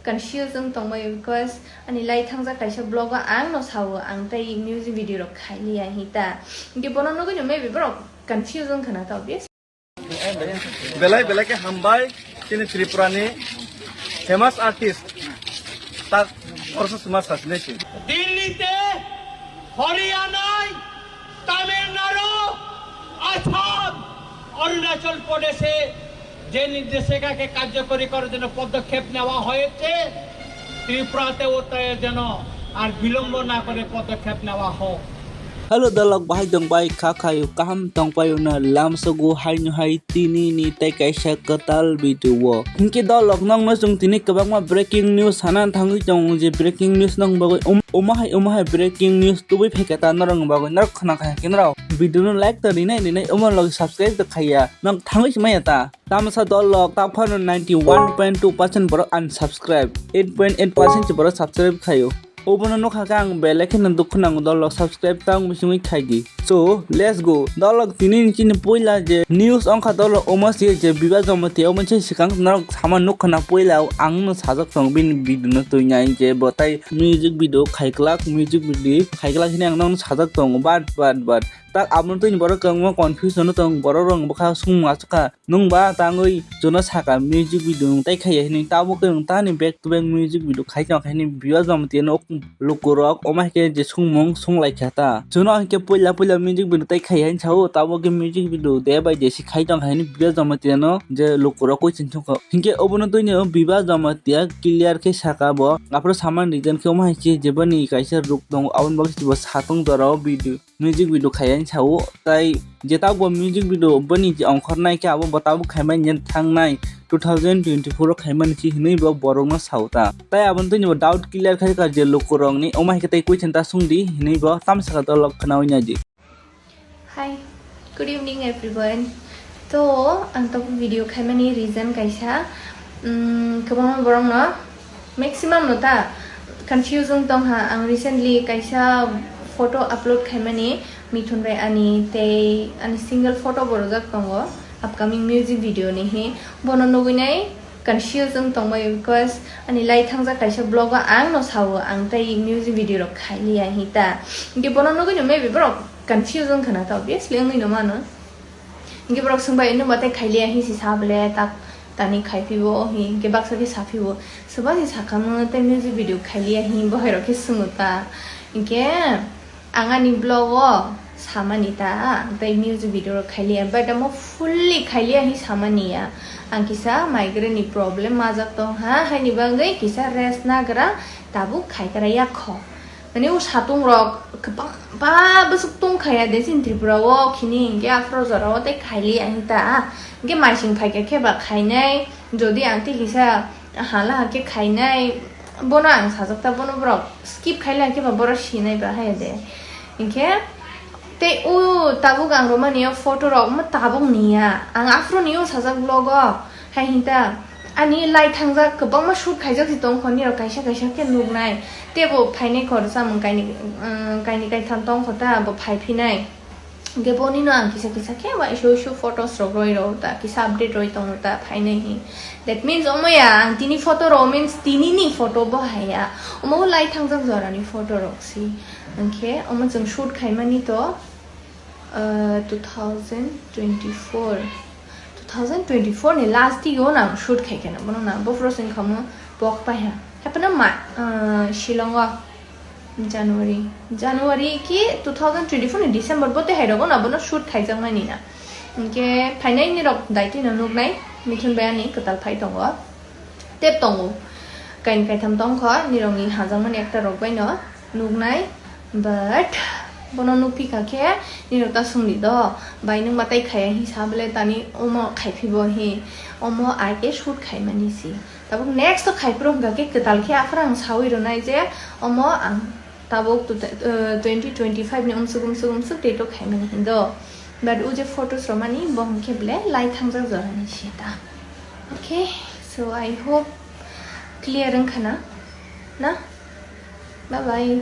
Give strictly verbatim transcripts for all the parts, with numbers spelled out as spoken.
confuse wng tongbaio, because ani lai thangjak kaisa vlog o ang no sao, ang tei music video rok khailiya hinta. Hinkhe bono nugwi no maybe borok confuse wngkha na ta, obviously. Belai belai khe hambai chini Tripura ni famous artist tak orsa suma sasine si. দিল্লিতে, হরিয়ানায়, তামিলনাড়ু, আসাম, অরুণাচল প্রদেশে যে নির্দেশিকাকে কার্যকরী করার জন্য পদক্ষেপ নেওয়া হয়েছে, ত্রিপুরাতেও তাই যেন আর বিলম্ব না করে পদক্ষেপ নেওয়া হোক। Hello, dalok, bahai tong bai kha khayo, kaham tong payo na lamsogo haino hai tini ni tei kaisa kwtal video o. Hinkhe dalok, nokno chwng tini kwbangma breaking news sana thangwi tongo, je breaking news nokni bagwi um, omo hai omo hai breaking news tubui phaikha ta norokni bagwi, norok khna kha khe norok video no like to rinai rinai, omo logi subscribe to khaiya, nok thangwi se maya ta. Tamsa dalok, ta phano ninety one point two percent borok unsubscribe, eight point eight percent se borok subscribe khayo. Obono nukha khe ang belai kheno dukhu nango, dalok subscribe tang bisingwi khaidi. So, let's go. Dalok tini ni chini puila je news ongkha dalok omo se je Biba Jamatia omo se swkang norok sama nukha na puila ang no sajak tong bini video no twi nai je bo tai music video khaiklak, music video khaiklak hini ang no sajak tongo, but, but, but. Tak abono twi borok kwbangma confusion no tong, borok rok bwkha sung achukha. Nwng ba tangwi jono saka music video nwng tai khaiya hinwi, tabuk khe nwng tani back to back music video khai tong kha hinwi Biba Jamatia no lukurok omo hai khe je sungmung sung lai kha ta. Jono hai khe puila puila music video tai khaiya hinwi sao, tabuk khe music video de bai de si khai tong kha hinwi Biba Jamatia no je lukurok koi ching thung kha. Hinkhe obono twi no Biba Jamatia clear khe saka bo, aphuru samani reason khe omo hai se je bani kaisa ruk tongo, aboni bagwi se bo satung jora o video. Music video khaiyani sao, tai je tabuk bo music video boni je ongkhornai khe abo bo tabuk khaimani je thangnai two thousand twenty-four o khaimani se hinwi bo borokno sao ta. Tai aboni twini bo doubt clear khai kha je lukurokni, omo hai khe tai question ta sungdi hinwi bo tamsaka dalok khnaui naidi. Hi, good evening everyone. To, ang tabuk video khaimani reason kaisa, mm, kwbangma borokno, maximum no ta, confuse wng tongha. Ang recently kaisa photo upload khaimani, Mithun bai ani tei ani single photo bo rwjak tongo upcoming music video ni hi. Bono nugwi nai confuse wng tongbaio, because ani lai thangjak kaisa vlog o ang no sao, ang tei music video rok khailiya hinta. Hinkhe bono nugwi no maybe borok confuse wngkha na ta, obviously wngwi no mano. Hinkhe borok swngbai, "Nwng ba tei khailiya," hinwi se sa bole, tak tani khai phibo, hi hinkhe baksa khe sa phibo, "Soba se sakha mo tei music video khailiya," hinwi bohai rok khe swngo ta. Hinkhe ang ani vlog o samani ta, tei music video rok khailiya, but amo fully khailiya hinwi samani ya. Ang kisa migraine ni problem majak tongha, haini bagwi kisa rest nagra, tabuk khaikra yakho. Mane o satung rok kwbang ba bwswk tongkhaya de chini Tripura o khini, hinkhe aphuru jora o tei khailiya hinta. Hinkhe maising phaikha khe ba khainai, jodi ang tei kisa hala hakhe khainai, bono ang sajak ta, bono borok skip khaila hakhe ba borok sinai ba hai de. Hinkhe tei o tabuk ang romani o photo rok mo tabuk niya, ang aphuru ni o sajak vlog o. Hai hinta, ani lai thangjak kwbangma shoot khaijak se tongkho, nirok kaisa kaisa khe nuknai. Tei bo phainai kho, samung kainwi, um, kainwi kaitham tongkho ta, bo phai phinai. Hinkhe bonino ang kisa kisa khe uaisa uaisa photos rok roi rw ta, kisa update roi tongo ta, phainai hi. That means omo ya, ang tini photo rw means tini ni photo bo hai ya. Omo lai thangjak jora ni photo rok si. Hinkhe omo chwng shoot khaimani to. Uh, two thousand twenty-four, two thousand twenty-four ni last week o nang shoot khai khe na, bono nang bo processing khamu pok pai ha. Happy na ma, uh, Shillong o January, January ki two thousand twenty-four ni December bo te hai rogo na bono shoot khai jak mani na. Hinkhe phainai ni rok daitwi no nuknai, Mithun bai ani kwtal phai tongo. Tep tongo. Kain kaitham tongkho, nirokni hajakmani ekta rok baino nuknai. But bono nukphi kha khe, nirok ta sungdi do, bai nwng ma tai khaiya hi sa bole tani omo khaiphi bo hi, omo ai khe shoot khaimani si. Tabuk next o khaiphuru hwnkha khe kwtal khe aphuru ang saui rwnai je omo ang Tabuk tu-, eh, twenty twenty-five ni umsuk, umsuk, umsuk date o khaimani hindo. But o je photos romani bo hwnkhe ble lai thangjak jorani se ta. Okay, so I hope clear wngkha na? Na? Bye bye.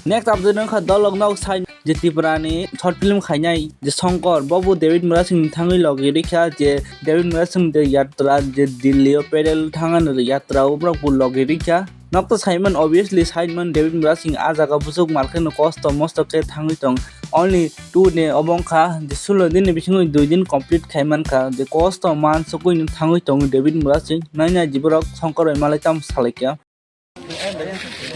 Next update wngkha dolok nok sai. je Tripura ni short film khainai je Shankar, bo bo David Murasing ni thangwi logi rikha, je David Murasing de yatra je Delhi o pedal thangani yatra o borok bo logi rikha. Nok to saiman, obviously saiman David Murasing a jaga busuk malkheno kosto mosto khe thangwi tong. Only two day obo wngkha, je sulo din ni bisingo dui din complete khai mankha, je kosto man sukui no thangwi tongo David Murasing. Naina jiborok Shankar bai malai tamo salai kha.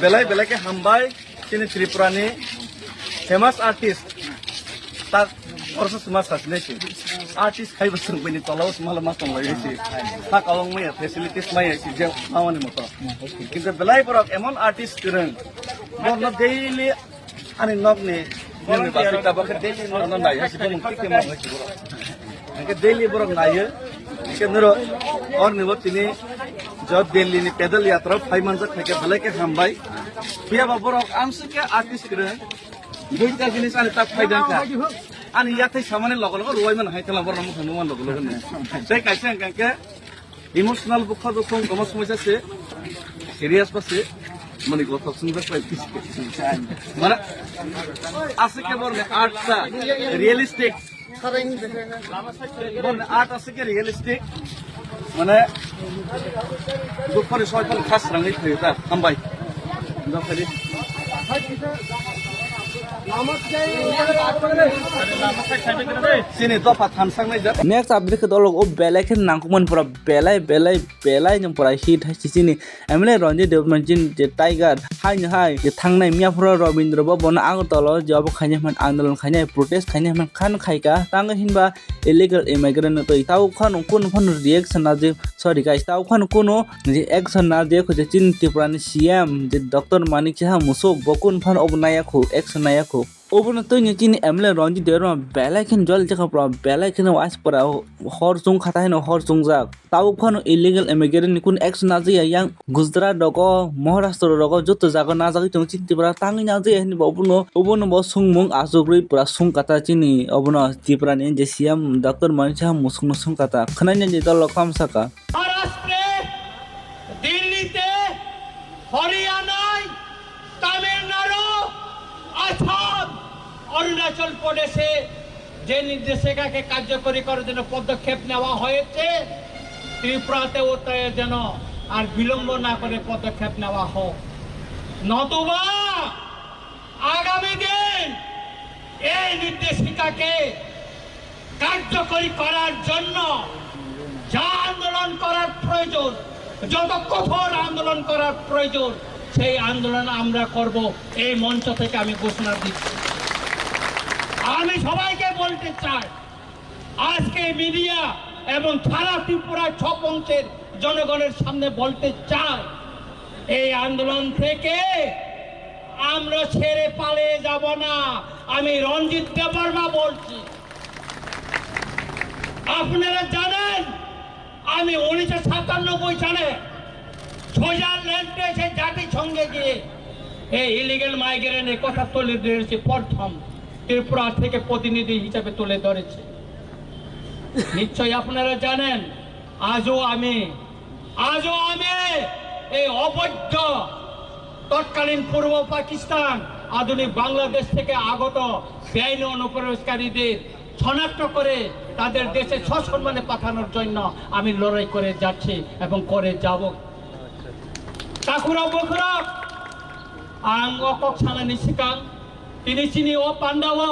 Belai belai khe hambai chini Tripura ni famous artist. Tak orso suma sasne si artist khai bo sung bini tola os mala mas tong lai si. Tak awang maya facilities maya si je mawani moto. Kintu belai borok emon artist kwrwng. Borno daily ani nokni nini basi tabok khe daily norokno nai hasi bumung kikhe mawai si borok. Hingke daily borok naiyo. Hingke noro orni bo tini jo Delhi ni pedal yatra phai manjak, hingke belai khe hambai. Phiya ba borok amsike artist kwrwng. Duita jinis ani tak phai dangkha. Ani yathai samani logo logo ruwai man hai thala borok mukha numa logo logo ni. Tei kaisa hingke emotional bukha dukha wng tongma somoisa se. Serious ba se. Mani gothok sung jak pai. Mana asike borni art ta realistic. Borni art asike realistic. Mane dukhani soipan khas rangwi thayo ta. Hambai. Dokhali. Chini dopha thamsang nai jak. Next update khe dolok o belai khe nangkukmani pura belai belai belai no pura hit hai chini M L A Ranjit Debbarma chini je Tiger hai no hai je thangnai miyaphoro Rabindra Bhavan Agartala o je obo khainai hwnmani andolon khainai protest khainai hwnmani khan khaika tango hinba illegal immigrant no twi tao khano kunu phano reaction na je sorry guys tao khano kunu je action na je kho je chini Tripura ni C M je Doctor Manik Saha Musuk bo kunu phano obo naya kho action naya kho. Obono twini chini M L A Ranjit Debbarma belai kheno jol jakha pura belai kheno waisa pura hor chwng kha ta haino hor chwngjak. Tabuk phano illegal immigrant ni kunu action najaya yang Gujarat rogo, Maharashtra rogo joto jaga najagwi tongo chini Tripura tangwi najaya hinwi bo obono, obono bo swngmung achugwi pura swngkha ta chini obono Tripura ni je C M Doctor Manik Saha Musuk no swngkha ta khwnai nai ni dol rok tamo sakha. মহারাষ্ট্রে, দিল্লিতে, হরিয়ানায়, তামিলনাড়ু, আসাম, অরুণাচল প্রদেশে যে নির্দেশিকাকে কার্যকরী করার জন্য পদক্ষেপ নেওয়া হয়েছে, ত্রিপুরাতেও তাই যেন আর বিলম্ব না করে পদক্ষেপ নেওয়া হোক, নতুবা আগামী দিন এই নির্দেশিকাকে কার্যকরী করার জন্য যা আন্দোলন করার প্রয়োজন, যত কঠোর আন্দোলন করার প্রয়োজন, সেই আন্দোলন আমরা করব। এই মঞ্চ থেকে আমি ঘোষণা দিচ্ছি। আমি সবাইকে বলতে চাই, আজকে মিডিয়া এবং সারা ত্রিপুরা ছৌ বংশের জনগণের সামনে বলতে চাই, এই আন্দোলন থেকে আমরা ছেড়ে পালিয়ে যাব না। আমি রঞ্জিত দেববর্মা বলছি। আপনারা জানেন, আমি উনিশশো সাতানব্বই সালে সুইজারল্যান্ডে এসে জাতিসংঘে গিয়ে এই ইলিগাল মাইগ্রেন্টের কথা তুলে ধরেছি প্রথম। ত্রিপুরা থেকে প্রতিনিধি হিসেবে তুলে ধরেছি। নিশ্চয়ই আপনারা জানেন, আজও আমি, আজও আমি এই অবৈধ তৎকালীন পূর্ব পাকিস্তান, আধুনিক বাংলাদেশ থেকে আগত বেআইনি অনুপ্রবেশকারীদের শনাক্ত করে তাদের দেশে সসম্মানে পাঠানোর জন্য আমি লড়াই করে যাচ্ছি এবং করে যাব। Takhurok bukhurok, ang o kok sanani swkang, tini chini o pandao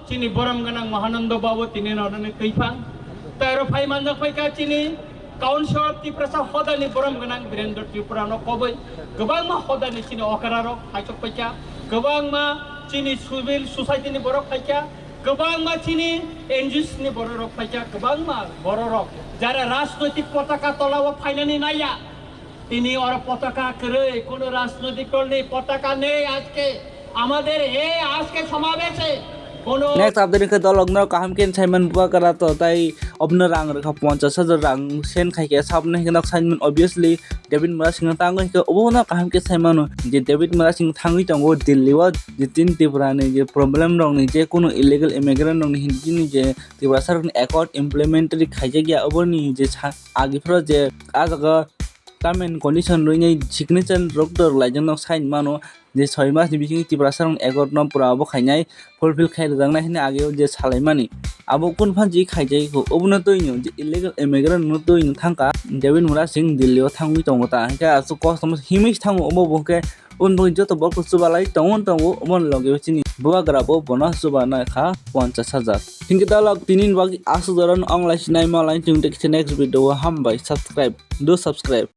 chini borom gwnang Mahananda Babu tini norani twiphang. Tei oro phai manjak phaikha chini Council of Tiprasa hodani borom gwnang Birendra Tripura no koboi. Kwbangma hodani chini okra rok phaisok phaikha, kwbangma chini civil society ni borok phaikha, kwbangma chini N G Os ni borok rok phaikha, kwbangma borok rok jara rajnoitik potaka tola o phainani naiya. Tini oro potaka kwrwi, kono rajnoitik dol ni potaka nei ajke. আমাদের এই আজকে সমাবেশে কোনো Next update khe dolok no kaham khe saiman bubagra to tai obno rang rwkha ponchash hajar rang send khai khe sabno hwnkhe nok saiman obviously David Murasing no tango hwnkhe obo no kaham khe saimano je David Murasing thangwi tongo Delhi o je tin Tripura ni je problem rok ni je kono illegal immigrant rok ni hindi ni je Tripura sarkar ni accord implementary khaijak ya obo ni je sa agi phoro je ah jaga term and condition rwinai signature rok to rwlaijak no sign mano je soi mas ni bisingo Tiprasa rok accord no pura obo khainai fulfill khai rwjaknai hwnwi ageo je salaimani abo kunu phansi khaijai kho obono twi no je illegal immigrant no twi no thangkha David Murasing Delhi o thangwi tongo ta hwnkhe aswk kosom himwi thango omo bo hwnkhe Oboni bagwi joto borok chubalai tongwon tongo, oboni loge o chini bubagra bo bono chubanai kha ponchash hajar. Hinkhe dalok tini ni bagwi aswk jora no wnglai sinai malai chwng tei kisa next video o hambai subscribe do subscribe.